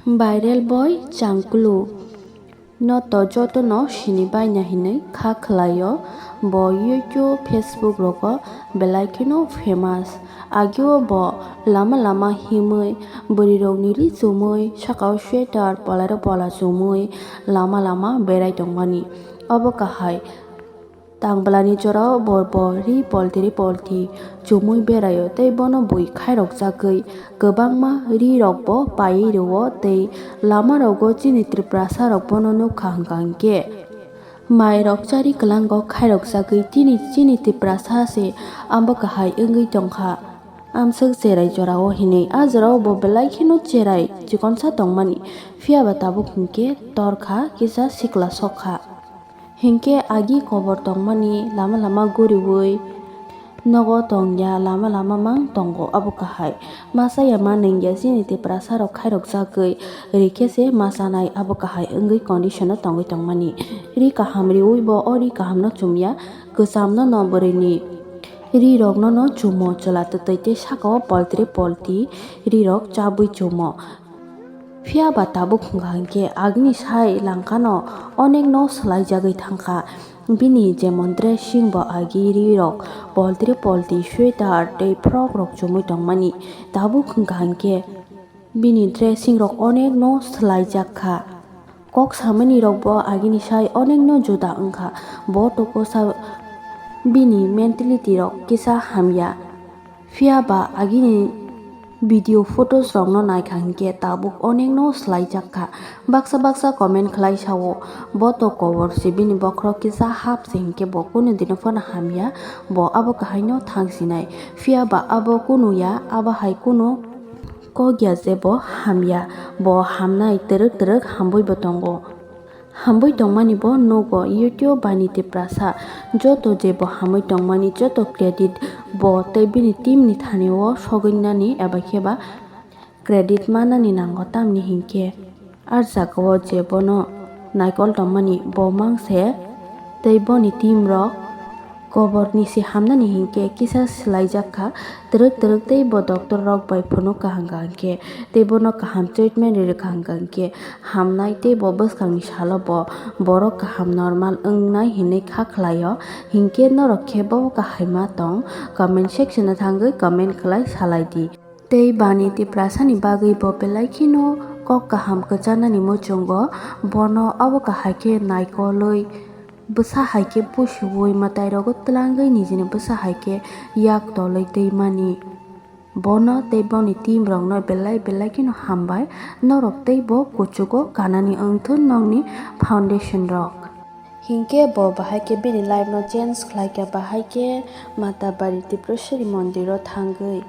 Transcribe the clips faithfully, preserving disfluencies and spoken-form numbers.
Viral boy Changkulu no to joto no sini baina hinwi kha khlaio. Bo YouTube, Facebook rogo belai kheno famous. Agio bo lama lama himwi bwrwi rokni ri chumwi, sakao sweater, polaro pola chumwi lama lama berai tongmani. Obo kahai. Tangbalani jorao bo, bo ri poltiri polti chumui beraio tei bono bui khairokjagwi kwbangma rirokbo paiwi rwo tei lamarogo chini Tiprasarok bono nukha hwnkha hinkhe mairok chari kwlango khairokjagwi tini chini Tiprasa se abo kahai wngwi tongkha. Amswk cherai jorao hinwi a jorao bo belai kheno cherai chikonsa tongmani, phiyaba tabuk hinkhe torkha kisa sikla sokha. Hinkhe agi kobor tongmani lama lama guriui nogo tongya, lama lama mang tongo abo kahai. Masa ya ma nengya chini Tiprasa rok khairokjagwi rikhe se ma chanai abo kahai wngwi condition o tongwi tongmani. Ri kaham riui bo o ri kaham no chumya, kwcham no no bwrwi ni ri rok no no chumo, chwla twtwi tei saka o poltri polti ri rok chabwi chumo. Phiya ba tabuk hwnkha hinkhe agini sai langkano onekno swlaijagwi thangkha. Bini jemon dressing bo agi rirok poltri polti sweater tei frock rok chumui tongmani. Tabuk hwnkha hinkhe bini dressing rok onekno swlaijak kha. Kok samani rok bo agini sai onekno juda wngkha. Bo tokosa bini mentality rok kisa hamya. Phiya ba agini video photos rokno naikha hinkhe tabuk onekno swlaijak kha. Baksa baksa comment khlai sao, bo to kobor se, bini bokhorok kisa hap se hinkhe bo kunu dino phano hamya, bo abo kahaino thang sinai. Phiya ba abo kunu ya, abo hai kunu kok ya je bo hamya, bo hamnai twrwk twrwk hamwi bo tongo. Hamwi tongmani bo nugo YouTube bani Tiprasa. Joto je bo hamwi tongmani joto credit bo tei bini team ni thani o sogwi nani eba khe ba credit manani nango, tamni hinkhe ar jaga o je bono naikol tongmani bo mang se tei boni team rok. Kobor ni se hamnani hinkhe kisa swlaijak kha, twrwk twrwk tei bo doctor rok bai phunuk kaham kaham khe tei bono kaham treatment rwrwk kaham kaham khe hamnai tei bo bwskang ni salo bo borok kaham normal wngnai hinwi kha khlaio. Hinkhe norok khe bo kahai ma tong, comment section o thangwi comment khlai salai di. Tei bani Tiprasa ni bagwi bo belai kheno kok kaham kwchanani muchungo, bono abo kahai khe naikolwi bwsa hai khe pusiui mwtai rogo twlangwi nijini bwsa hai khe yak tolwi twi mani. Bono tei boni team rokno belai belai kheno hambai, norok tei bo kuchugo kanani wngthun nokni foundation rok. Hinkhe bo bahai khe bini life no change khlai kha, bahai khe Matabari Tripureshwari mondir o thangwi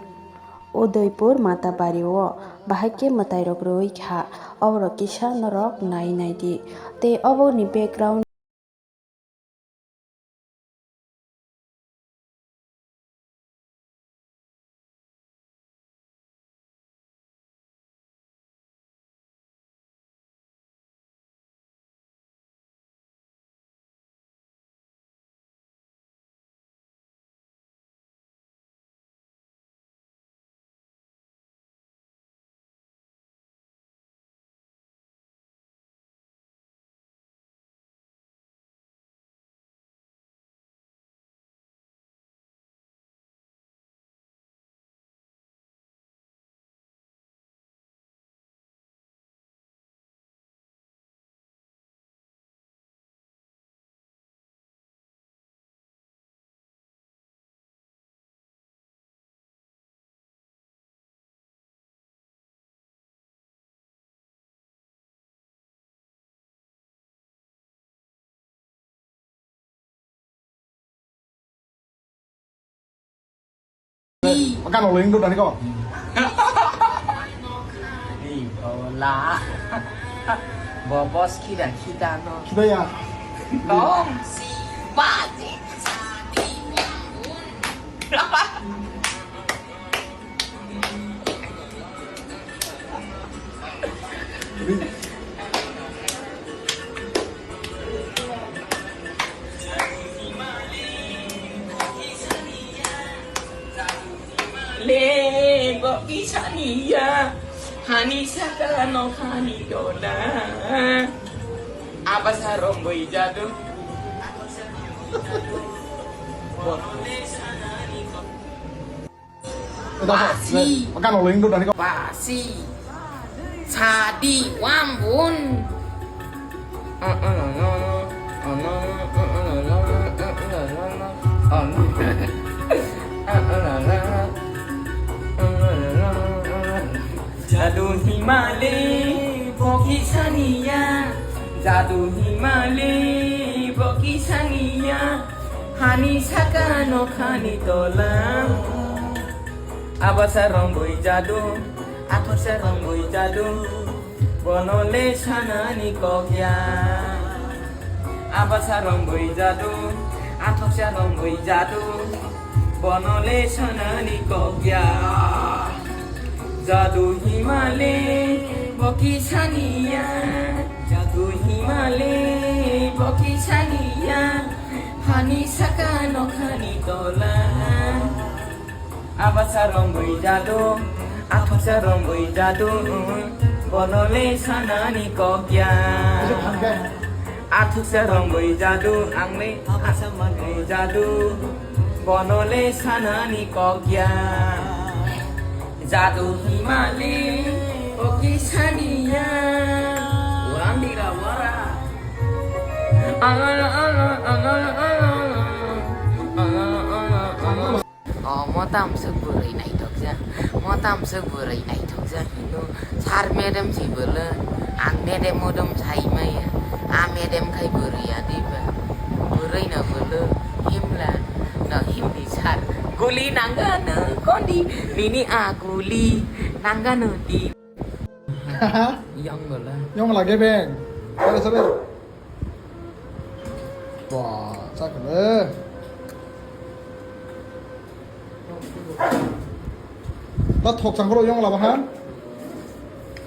Udaipur Matabari o bahai khe mwtai rok rwui kha, oborok kisa norok nai nai di. Tei oboni background. Makan lo ling dudani ko. Ni bola. Bobos kida kida no. Kida ya. Tong si baji. Le, bo kisani ya. Hani saka no hani dona. Abasa romboi jadu. Basi. Makan lo, Indo, dari kau. Basi. Sadi wambun. Jadu himale boki saniya, jadu himale boki saniya, hani saka nokhani tola. Abasa romboi jadu, athoksa romboi jadu, bonole sanani kokya. Abasa romboi jadu, athoksa romboi jadu, bonole sanani kokya. Jadu himale boki saniya, jadu himale boki saniya, hani saka nokhani tola. Abasa romboi jadu, athoksa romboi jadu, bonole sanani kokya. Athoksa romboi jadu, angle abasa manoi jadu, bonole sanani kokya. Jadu himale oki saniya. Wandira wara. O, mo tamswk bwrwi naithokjak, mo tamswk bwrwi naithokjak hinwi sir madam si bwlwi ang madam modom sai maya, a madam khai bwrwi ya diba, bwrwi no bwlwi himla no himdi sir guli nangano kondi nini a guli nangano di. Yang bwlwi. Yang lage beng. Ada sabe. Wah, cakep eh. Ta thok changkro yong laba han?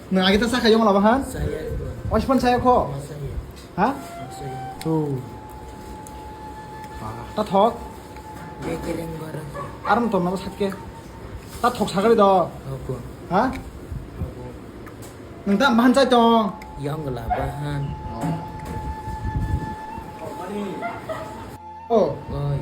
Nang agi ta sakha yong laba han? Saya itu. Oispan saya kho? Saya. Ha? Saya. Tu. Ah, ta thok? Bekereng barang. Aram to nama sakke. Ta thok sagari do. Opo. Ha? Opo. Nang ta mahan chai tong. Yong laba han. Oh. Oi.